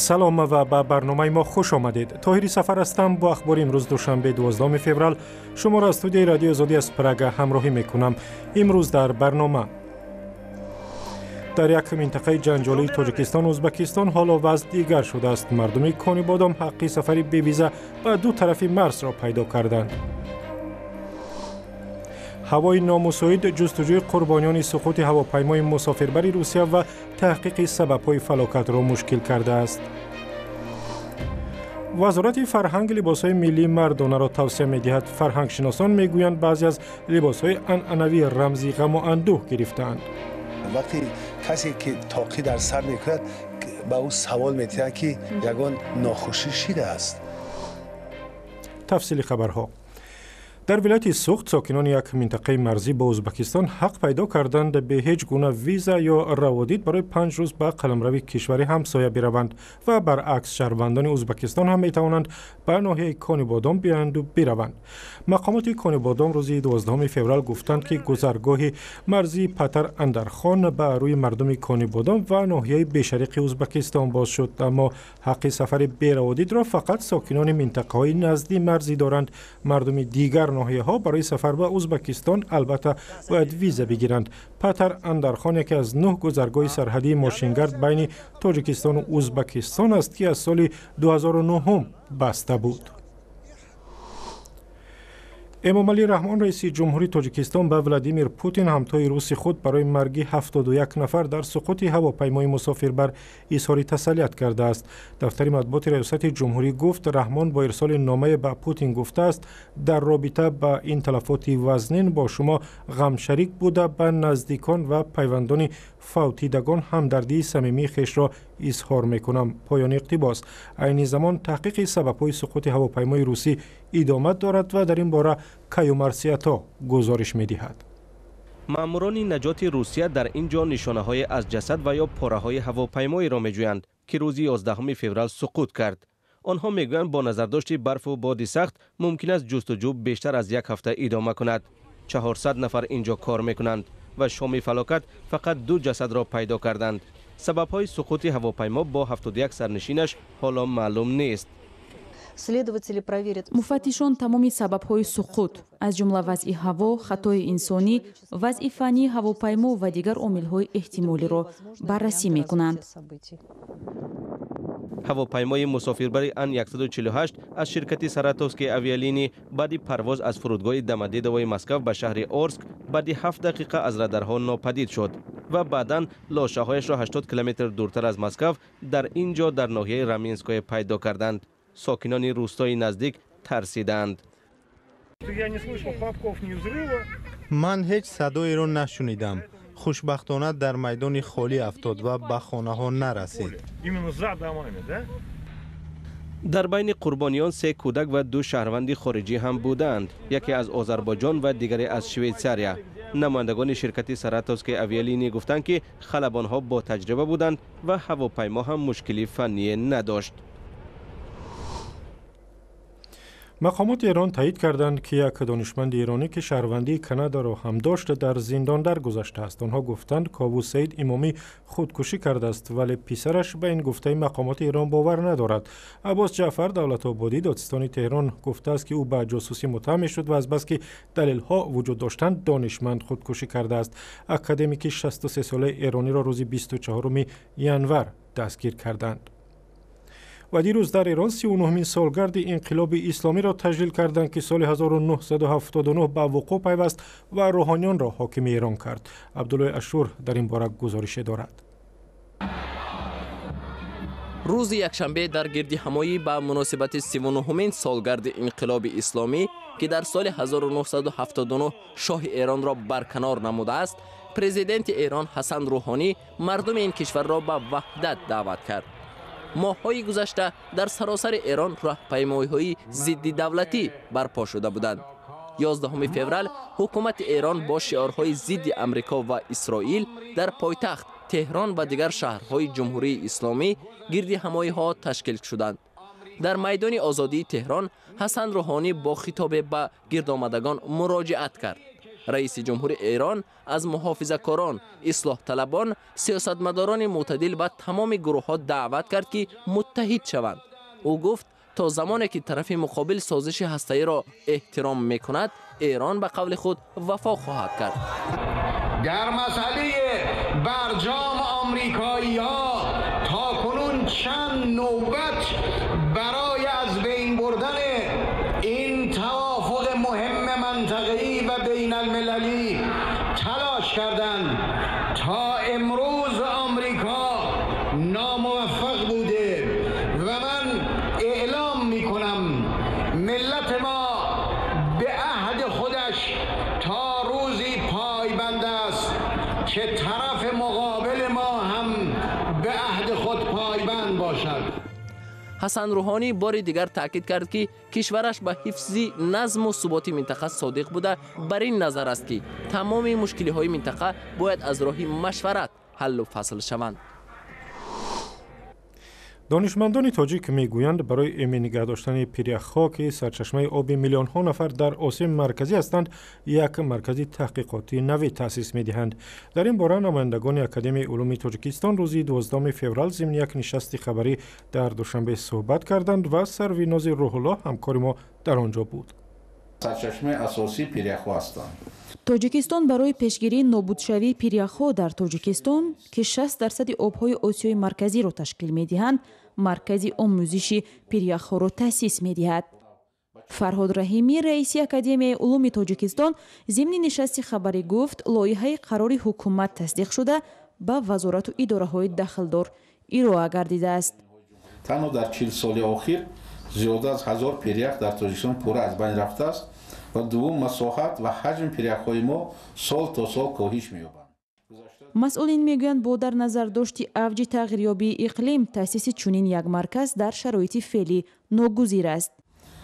Салом ва ба барномаи мо хуш омадед. Тоҳири Сафар ҳастам. Бо ахбори имрӯз, душанбе, 12 феврал, шуморо аз студияи Радиои Озодӣ аз Прага ҳамроҳӣ мекунам. Имрӯз дар барнома: дар як минтақаи ҷанҷолии Тоҷикистону Ӯзбекистон ҳоло вазъ дигар шудааст. Мардуми Конибодом ҳаққи сафари бевиза ба ду тарафи марзро пайдо карданд. Ҳавои номусоид ҷустуҷӯи қурбониёни суқути ҳавопаймои мусофирбари Русия ва таҳқиқи сабабҳои фалокатро мушкил кардааст. Вазорати фарҳанг либосҳои миллии мардонаро тавсия медиҳад. Фарҳангшиносон мегӯянд, баъзе аз либосҳои анъанавӣ рамзи ғаму андӯҳ гирифтаанд. Вақте касе ки тоқӣ дар сар мекунад, ба ӯ савол медиҳанд, ки ягон нохушӣ шидааст. Тафсили хабарҳо. Дар вилояти Суғд сокинони як минтақаи марзӣ бо Ӯзбекистон ҳақ пайдо карданд бе ҳеҷ гуна виза ё раводид барои 5 рӯз ба қаламрави кишвари ҳамсоя бираванд ва баръакс, шаҳрвандони Ӯзбекистон ҳам метавонанд ба ноҳияи Конибодом биоянду бираванд. Мақомоти Конибодом рӯзи 12 феврал гуфтанд, ки гузаргоҳи марзии Патар Андархон ба рӯи мардуми Конибодом ва ноҳияи Бешариқи Ӯзбекистон боз шуд, аммо ҳаққи сафари бераводидро фақат сокинони минтақаҳои назди марзӣ доранд. Мардуми дигар ноҳияҳо барои сафар ба Ӯзбекистон албатта бояд виза бигиранд. Патар Андархон яке аз нӯҳ гузаргоҳи сарҳадии мошингард байни Тоҷикистону Ӯзбекистон аст, ки аз соли 2009 баста буд. Эмомалӣ Раҳмон, раиси ҷумҳури Тоҷикистон, ба Владимир Путин, ҳамтои руси худ, барои марги 71 нафар дар суқути ҳавопаймои мусофирбар изҳори тасаллият кардааст. Дафтари матбуоти раёсати ҷумҳурӣ гуфт, Раҳмон бо ирсоли номае ба Путин гуфтааст: «Дар робита ба ин талафоти вазнин бо шумо ғамшарик буда, ба наздикон ва пайвандони фавтидагон ҳамдардии самимии хешро изҳор мекунам». Поёни иқтибос. Айни замон таҳқиқи сабабҳои суқути ҳавопаймои русӣ идома дорад ва дар ин бора Каюмарсиято гузориш медиҳад. Маъмурони наҷоти Русия дар ин ҷо нишонаҳое аз ҷасад ва ё пораҳои ҳавопаймоеро меҷӯянд, ки рӯзи 11 феврал суқут кард. Онҳо мегӯянд, бо назардошти барфу боди сахт мумкин аст ҷустуҷӯ бештар аз як ҳафта идома кунад. 400 нафар ин ҷо кор мекунанд ва шоми фалокат фақат ду ҷасадро пайдо карданд. Сабабҳои суқути ҳавопаймо бо 71 сарнишинаш ҳоло маълум нест. Следователи проверят. Муфаттишон тамоми сабабҳои суқут, аз ҷумла вазъи ҳаво, хатои инсонӣ, вазъи фаннии ҳавопаймо ва дигар омилҳои эҳтимолиро баррасӣ мекунанд. Ҳавопаймои мусофирбари Ан 148 аз ширкати «Саратовские авиалинии» баъди парвоз аз фурудгоҳи Домодедовои Москав ба шаҳри Орск баъди 7 дақиқа аз радарҳо нопадид шуд ва баъдан лошаҳояшро 80 километр дуртар аз Москав, дар ин ҷо, дар ноҳияи Раменское пайдо карданд. Сокинони рӯстои наздик тарсидаанд. Ман ҳеҷ садоеро нашунидам. Хушбахтона, дар майдони холӣ афтод ва ба хонаҳо нарасид. Дар байни қурбониён се кӯдак ва ду шаҳрванди хориҷӣ ҳам будаанд, яке аз Озарбойҷон ва дигаре аз Швейтсария. Намояндагони ширкати «Саратовские авиалинии» гуфтанд, ки халабонҳо бо таҷриба буданд ва ҳавопаймо ҳам мушкили фанние надошт. Мақомоти Эрон таъид карданд, ки як донишманди эронӣ, ки шаҳрвандии Канадаро ҳам дошт, дар зиндон даргузаштааст. Онҳо гуфтанд, Ковус Саид Имомӣ худкушӣ кардааст, вале писараш ба ин гуфтаи мақомоти Эрон бовар надорад. Аббос Ҷаъфар Давлатободӣ, додситони Теҳрон, гуфтааст, ки ӯ ба ҷосусӣ муттаҳам мешуд ва азбаски далелҳо вуҷуд доштанд, донишманд худкушӣ кардааст. Академики 63-солаи эрониро рӯзи 24 январ дастгир карданд. Ва дирӯз дар Эрон 39-ҳумин солгарди инқилоби исломиро таҷлил карданд, ки соли 1979 ба вуқӯъ пайваст ва рӯҳониёнро ҳокими Эрон кард. Абдуллои Ашур дар ин бора гузорише дорад. Рӯзи якшанбе дар гирдиҳамоӣ ба муносибати 39-ҳумин солгарди инқилоби исломӣ, ки дар соли 1979 шоҳи Эронро барканор намудааст, президенти Эрон Ҳасан Рӯҳонӣ мардуми ин кишварро ба ваҳдат даъват кард. Моҳҳои гузашта дар саросари Эрон роҳпаймоиҳои зиддидавлатӣ барпо шуда буданд. 11 феврал ҳукумати Эрон бо шиорҳои зидди Амрико ва Исроил дар пойтахт Теҳрон ва дигар шаҳрҳои Ҷумҳурии Исломӣ гирдиҳамоиҳо ташкил шуданд. Дар майдони Озодии Теҳрон Ҳасан Рӯҳонӣ бо хитобе ба гирдомадагон муроҷиат кард. Раиси ҷумҳури Эрон аз муҳофизакорон, ислоҳталабон, сиёсатмадорони мӯътадил ва тамоми гурӯҳҳо даъват кард, ки муттаҳид шаванд. Ӯ гуфт, то замоне ки тарафи муқобил созиши ҳастаиро эҳтиром мекунад, Эрон ба қавли худ вафо хоҳад кард. Дар масъалаи барҷом амрикоиҳо то кунун чанд навбат барои аз байн бурдани ин тавофуқи муҳимми мантақаӣ ва байналмилалӣ талош карданд. То имрӯз Амрико номуваффақ буда ва ман эълом мекунам, миллати мо ба аҳди худаш то рӯзе пойбанд аст, ки тарафи муқобили мо ҳам ба аҳди худ пойбанд бошад. Ҳасан Рӯҳонӣ бори дигар таъкид кард, ки кишвараш ба ҳифзи назму суботи минтақа содиқ буда, бар ин назар аст, ки тамоми мушкилиҳои минтақа бояд аз роҳи машварат ҳаллу фасл шаванд. Донишмандони тоҷик мегӯянд, барои эмин нигаҳ доштани пиряхҳо, ки сарчашмаи оби миллионҳо нафар дар Осиёи Марказӣ ҳастанд, як маркази таҳқиқотии навӣ таъсис медиҳанд. Дар ин бора намояндагони Академияи улуми Тоҷикистон рӯзи 12 феврал зимни як нишасти хабарӣ дар Душанбе суҳбат карданд ва Сарвинози Рӯҳуллоҳ, ҳамкори мо, дар он ҷо буд. Сарчашмаи асосии пиряхҳо ҳастанд. Тоҷикистон барои пешгирии нобудшавии пиряхҳо дар Тоҷикистон, ки 60% обҳои Осиёи Марказиро ташкил медиҳанд, маркази омӯзиши пиряхҳоро таъсис медиҳад. Фарҳод Раҳимӣ, раиси Академияи улуми Тоҷикистон, зимни нишасти хабарӣ гуфт, лоиҳаи қарори ҳукумат тасдиқ шуда, ба вазорату идораҳои дахлдор ироа гардидааст. Танҳо дар 40 соли охир зиёда аз 1000 пирях дар Тоҷикистон пурра аз байн рафтааст ва дуввум, масоҳат ва ҳаҷми пиряхҳои мо сол то сол коҳиш меёбанд. Масъулин мегӯянд, бо дар назардошти авҷи тағйирёбии иқлим таъсиси чунин як марказ дар шароити феълӣ ногузир аст.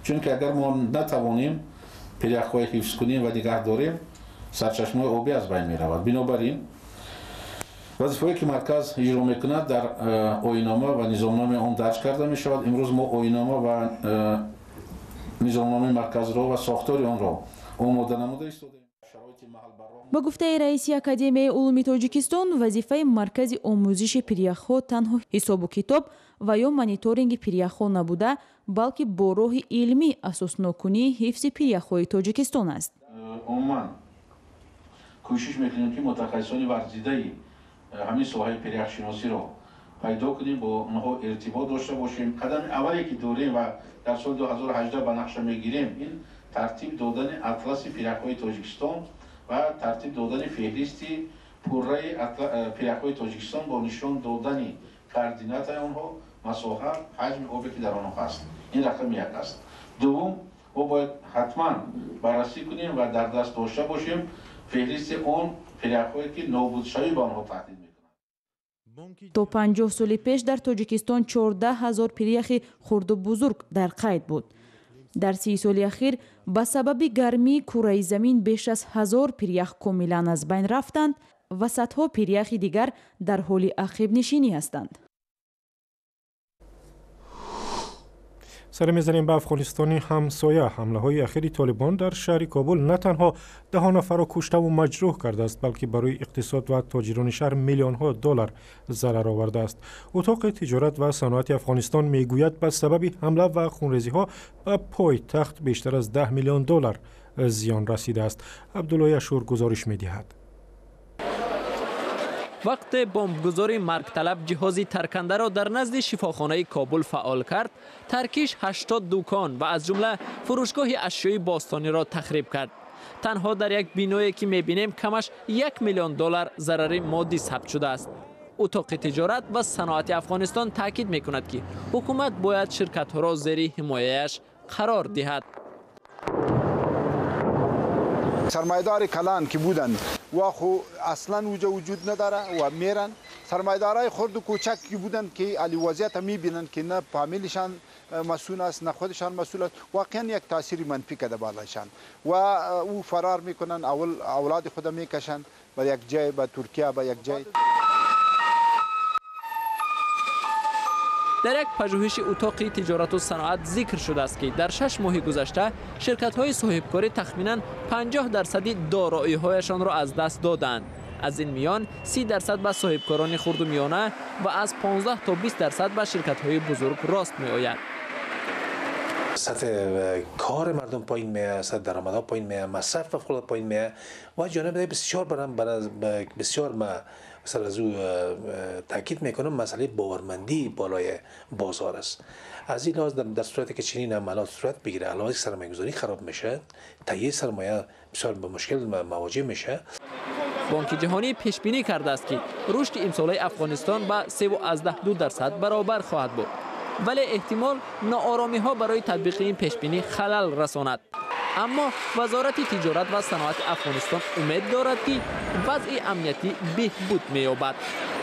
Чунки агар мо натавонем пиряхҳои ҳифз кунем ва нигаҳ дорем, сарчашмаҳои обӣ аз байн меравад. Бинобар ин вазифаҳое ки марказ иҷро мекунад, дар оинома ва низомномаи он дарҷ карда мешавад. Имрӯз мо оинома ва низомномаи марказро ва сохтори онро омода намуда истодаем. Ба гуфтаи раиси Академияи улуми Тоҷикистон, вазифаи маркази омӯзиши пиряхҳо танҳо ҳисобу китоб ва ё мониторинги пиряхҳо набуда, балки бо роҳи илмӣ асосноккунии ҳифзи пиряхҳои Тоҷикистон аст. Умуман кӯшиш мекунем, ки мутахассисони варзидаи ҳамин соҳаи пиряхшиносиро пайдо кунем, бо онҳо иртибот дошта бошем. Қадами аввале ки дорем ва дар соли 2018 ба нақша мегирем, ин тартиб додани атласи пиряхҳои Тоҷикистон ва тартиб додани феҳристи пурраи пиряхҳои Тоҷикистон бо нишон додани координатаи онҳо, масоҳат, ҳаҷми обе ки дар онҳо ҳаст. Ин рақами як аст. Дуввум, мо бояд ҳатман баррасӣ кунем ва дар даст дошта бошем феҳристи он пиряхҳое ки нобудшавӣ ба онҳо таҳдид мекунад. То 50 соли пеш дар Тоҷикистон 14 ҳазор пиряхи хурду бузург дар қайд буд. Дар 30 соли ахир ба сабаби гармии кураи замин беш аз 1000 пирях комилан аз байн рафтанд ва садҳо пиряхи дигар дар ҳоли ақибнишинӣ ҳастанд. Сар мезанем ба Афғонистони ҳамсоя. Ҳамлаҳои ахири Толибон дар шаҳри Кобул на танҳо даҳо нафарро куштаву маҷрӯҳ кардааст, балки барои иқтисод ва тоҷирони шаҳр миллионҳо доллар зарар овардааст. Утоқи тиҷорат ва саноати Афғонистон мегӯяд, ба сабаби ҳамла ва хунрезиҳо ба пойтахт бештар аз 10 миллион доллар зиён расидааст. Абдуллои Ашур гузориш медиҳад. Вақте бомбгузори маргталаб ҷиҳози таркандаро дар назди шифохонаи Кобул фаъол кард, таркиш 80 дукон ва аз ҷумла фурӯшгоҳи ашёи бостониро тахриб кард. Танҳо дар як биное ки мебинем, камаш 1 миллион доллар зарари моддӣ сабт шудааст. Утоқи тиҷорат ва саноати Афғонистон таъкид мекунад, ки ҳукумат бояд ширкатҳоро зери ҳимояяш қарор диҳад. Сармоядор калон ки буданд ва ху аслан уҷа вуҷуд надора ва меран. Сармоядорای хурд و کوچک که بودند که علی وضعیت میبینند که نه فامیلشان مسئول است نه خودشان مسئول است، واقعا یک تاثیر منفی کرده بالایشان و او فرار میکنن، اول اولاد خود میکشن به یک جای، به ترکیه، به یک جای. Дар як пажӯҳиши утоқи тиҷорату саноат зикр шудааст, ки дар 6 моҳи гузашта ширкатҳои соҳибкорӣ тахминан 50% дороиҳояшонро аз даст доданд. Аз ин миён 30% ба соҳибкорони хурду миёна ва аз 15 то 20% ба ширкатҳои бузург рост меояд. سطح کار مردم پایین میاد، سطح درآمدها پایین میاد، مصرف فوق پایین میاد و جانب بسیار برام بسیار ما سر از او تاکید میکنم مسئله باورمندی بالای بازار است. از این لحاظ در صورتی که چنین عملات صورت بگیره، علاوه سرمایه‌گذاری خراب میشه، تهیه سرمایه بسیار به مشکل مواجه میشه. بانک جهانی پیش بینی کرده است که رشد امساله افغانستان به 3.2% برابر خواهد بود، ولی احتمال ناآرامی ها برای تطبیق این پیش بینی خلل رساند. اما وزارت تجارت و صنعت افغانستان امید دارد که وضع امنیتی بهبود می‌یابد.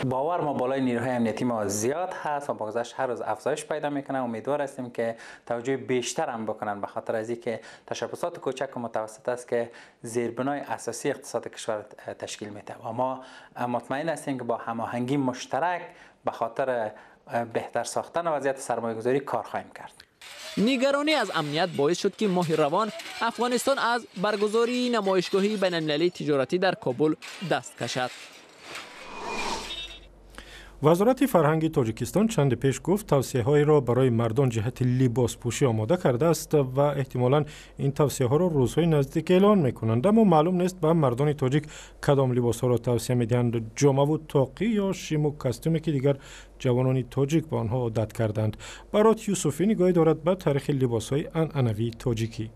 باور ما بالای نیروهای امنیتی ما زیاد هست و با گذشت هر روز افزایش پیدا میکنه. امیدوار هستیم که توجه بیشتر هم بکنن، به خاطر از اینکه تشبثات کوچک و متوسط است که زیربنای اساسی اقتصاد کشور تشکیل میده و ما مطمئن هستیم که با هماهنگی مشترک به خاطر بهتر ساختن وضعیت سرمایه‌گذاری کار خواهیم کرد. нигаронӣ аз амният боис шуд, ки моҳи равон Афғонистон аз баргузории намоишгоҳи байналмилалии тиҷоратӣ дар Кобул даст кашад. Вазорати фарҳанги Тоҷикистон чанде пеш гуфт, тавсияҳоеро барои мардон ҷиҳати либоспӯшӣ омода кардааст ва эҳтимолан ин тавсияҳоро рӯзҳои наздик эълон мекунанд. Аммо маълум нест, ба мардони тоҷик кадом либосҳоро тавсия медиҳанд: ҷомаву тоқӣ ё шиму костюме, ки дигар ҷавонони тоҷик ба онҳо одат карданд. Барот Юсуфӣ нигоҳе дорад ба таърихи либосҳои анъанавии тоҷикӣ.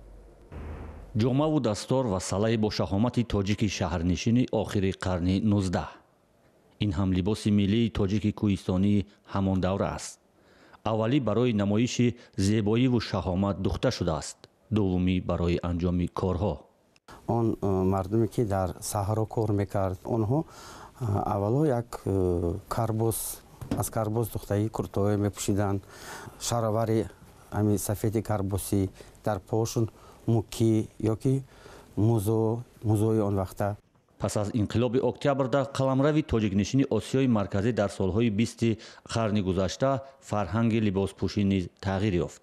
Ҷомаву дастор ва салаи бо шаҳомати тоҷики шаҳрнишини охири қарни 19. Ин ҳам либоси миллии тоҷики кӯҳистонии ҳамон давра аст. Аввалӣ барои намоиши зебоиву шаҳомат духта шудааст, дуввумӣ барои анҷоми корҳо. Он мардуме ки дар саҳро кор мекард, онҳо аввало як карбос, аз карбос духтаи куртоҳое мепӯшиданд, шаровари ҳамин сафеди карбосӣ, дар пошун мукӣ ёки музо, музои он вақта. Пас аз инқилоби октябр дар қаламрави тоҷикнишини Осиёи Марказӣ дар солҳои 20-и қарни гузашта фарҳанги либоспӯшӣ низ тағйир ёфт.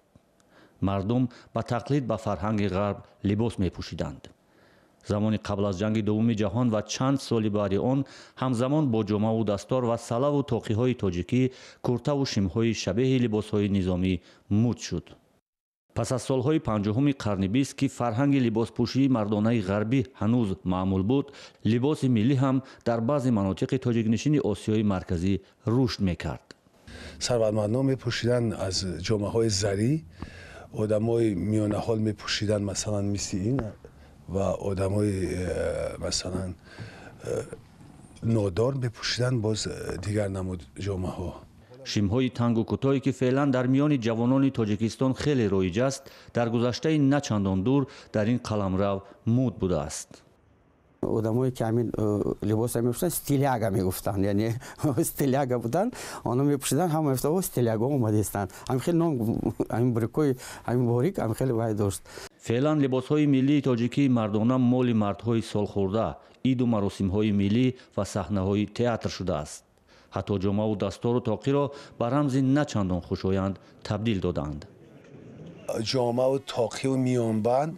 Мардум ба тақлид ба фарҳанги ғарб либос мепӯшиданд. Замони қабл аз ҷанги дуввуми ҷаҳон ва чанд соли баъди он ҳамзамон бо ҷомаву дастор ва салаву тоқиҳои тоҷикӣ куртаву шимҳои шабеҳи либосҳои низомӣ муд шуд. Пас аз солҳои 50-уми қарни 20, ки фарҳанги либоспӯшии мардонаи ғарбӣ ҳанӯз маъмул буд, либоси миллӣ ҳам дар баъзе манотиқи тоҷикнишини Осиёи Марказӣ рушд мекард. Сарватмандон мепӯшиданд аз ҷомаҳои зарӣ, одамои миёнаҳол мепӯшиданд масалан мисли ин ва одамои масалан нодор мепӯшиданд боз дигар намуд ҷомаҳо. Шимҳои тангу кӯтоҳе, ки феълан дар миёни ҷавонони Тоҷикистон хеле роиҷ аст, дар гузаштаи на чандон дур дар ин қаламрав муд будааст. Одамое ки ҳамин либоса мепӯшиданд, стиляга мегуфтанд, яъне стиляга буданд, онҳо мепӯшиданд, ҳама мегуфтанд: о, стиляго омадистанд. Ҳамин хеле ном, ҳамин бурикҳои ҳамин борик, ҳамин хеле вай дошт. Феълан либосҳои миллии тоҷикии мардона моли мардҳои солхӯрда, иду маросимҳои миллӣ ва саҳнаҳои театр шудааст. Ҳатто ҷомаву дастору тоқиро ба рамзи на чандон хушоянд табдил доданд. Ҷомаву тоқиву миёнбанд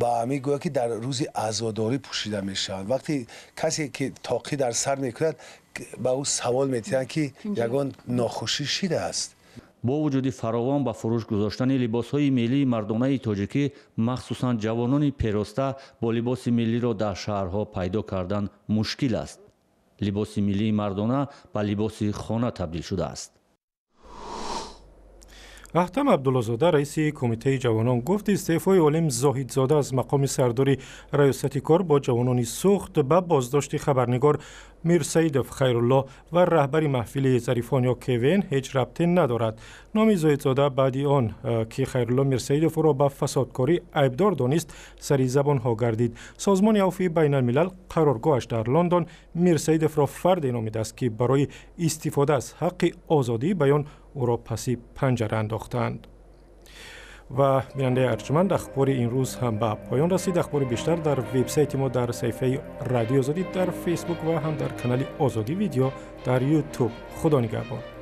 ба ҳамин гӯя ки дар рӯзи азодорӣ пӯшида мешаванд. Вақте касе ки тоқӣ дар сар мекунад, ба ӯ савол метиҳанд, ки ягон нохушӣ шидааст. Бо вуҷуди фаровон ба фурӯш гузоштани либосҳои миллии мардонаи тоҷикӣ, махсусан ҷавонони пероста бо либоси миллиро дар шаҳрҳо пайдо кардан мушкил аст. Либоси миллии мардона ба либоси хона табдил шудааст. Аҳтам Абдуллозода, раиси Кумитаи ҷавонон, гуфт, истеъфои Олим Зоҳидзода аз мақоми сардори раёсати кор бо ҷавонони Сухт ба боздошти хабарнигор Мирсаидов Хайрулло ва раҳбари маҳфили зарифон ё КВН ҳеҷ рабте надорад. Номи Зоҳидзода баъди он, ки Хайрулло Мирсаидов ӯро ба фасодкорӣ айбдор донист, сари забонҳо гардид. Созмони Авфи байналмилал, қароргоҳаш дар Лондон, Мирсаидовро фарде номидааст, ки барои истифода аз ҳаққи озодии баён ӯро паси панҷара андохтаанд. Ва бинандаи арҷманд, ахбори ин рӯз ҳам ба поён расид. Ахбори бештар дар вебсайти мо, дар саҳифаи Радиои Озодӣ дар Фейсбук ва ҳам дар канали Озодӣ Видео дар Ютуб. Худо нигаҳбон.